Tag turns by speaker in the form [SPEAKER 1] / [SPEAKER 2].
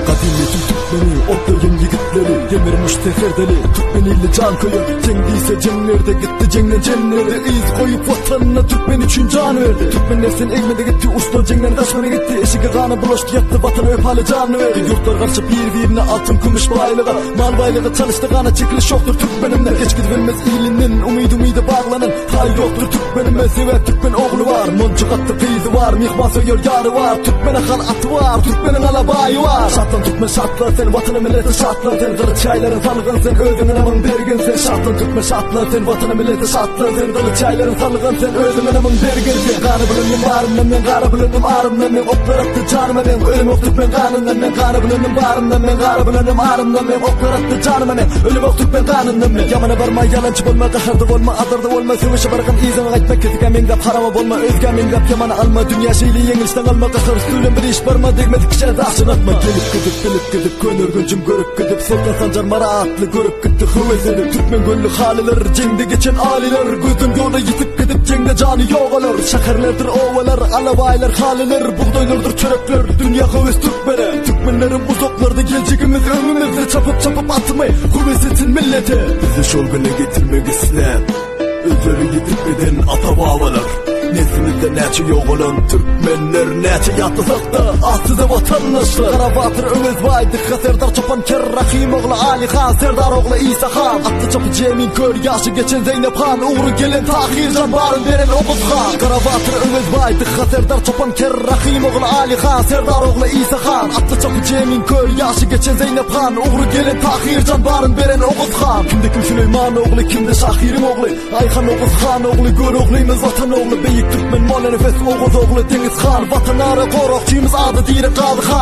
[SPEAKER 1] Gadymyýetiň türkmeni, otlaýan ýigitleri, Demir muşt seferdeli, türkmen ili janköýer. Jeň diýse jeňlerde gitdi, jeňden jemlerde, Yz goýup watanyna türkmen üçin jan berdi. Türkmen neslin egmedi gitdi, uçlar jeňden gaçmady gitdi, Eşigi gana bulaşdy ýatdy, watana wepaly janyny berdi. Ýurtlar garşy bir-birine altyn kümüş baýlyga, Mal baýlyga çalyşdy gana çekiliş ýokdur türkmenimde. Hiç gidibilmez ilinden, umyt umyda baglanan, Taý ýokdur türkmenime, sebäp türkmen ogly bar, Monjuk atly gyzy bar, myhmansöýer ýary bar, Türkmene hal aty bar, türkmeniň alabaýy bar. Şatlan türkmen şatlan sen, watana millete şatlan sen, Gylyç ýaýlaryň salgyn sen, özüň ynamyň bergin sen. Şatlan türkmen şatlan sen, watana millete şatlan sen, Gylyç ýaýlaryň salgyn sen, özüň ynamyň bergin sen. Gana bulandym barymdan men, gara bulandym arymdan men, Oklar atdy janyma men, ölüm ok türkmen ganyndan men. Gana bulandym barymdan men, gara bulandym arymdan men, Oklar atdy janyma men, ölüm ok türkmen ganyndan men. Ýamana barma, ýalançy bolma, gaharda bolma, azarda bolma, Söweşe bargyn yzyňa gaýtma, kesika meňzäp harama bolma, Özgä meňzäp ýamana alma, dünýä şeýle ýeňilişden galma, Gahar üsti bilen bir iş barma, degmedik kişä daşyny atma. Gelip gidip, bilip gidip, Köneürgenjim görüp gidip, Soltan Sanjar Mara atly görüp gitdi höwes edip. Türkmen gölli halylar, jeňde geçen alylar, Gözden ýola ýitip gidip, jeňde jany ýogalar. Şäherlerdir obalar, alabaýlar, halylar, Bugdaýlardyr çörekler, dünýä höwes türkmene. Türkmenlerim uzaklarda, geljegimiz öňümizde, Çapyp-çapyp atymy, höwes etsin millete. Bizi şol güne getirmek isläp, Özleri ýitip giden ata-babalar. Neslimizde näçe ýogalan türkmenler, Näçe ýatlasak-da, ah size watandaşlar. Garabatyr Öwezbaý, Dykga serdar çopan Ker Rahym ogly Aly han, Serdar ogly Isa han, Atly çapy Jemin kör, ýaşy geçen Zeýnep han, Ugry gelen Tahyrjan, baryn beren Oguz han. Garabatyr Öwezbaý, Dykga serdar çopan Ker Rahym ogly Aly han, Serdar ogly Isa han, Atly çapy Jemin kör, ýaşy geçen Zeýnep han, Ugry gelen Tahyrjan, baryn beren Oguz han. Kimde kim Süleýman ogly, kimde şahyryň ogly, Aýhan Oguz han ogly, Göroglymy Watan ogly, Beýik türkmen Mollanepes Oguz ogly, Deňiz han, Watan ara goragçymyz ady diri Gazy han.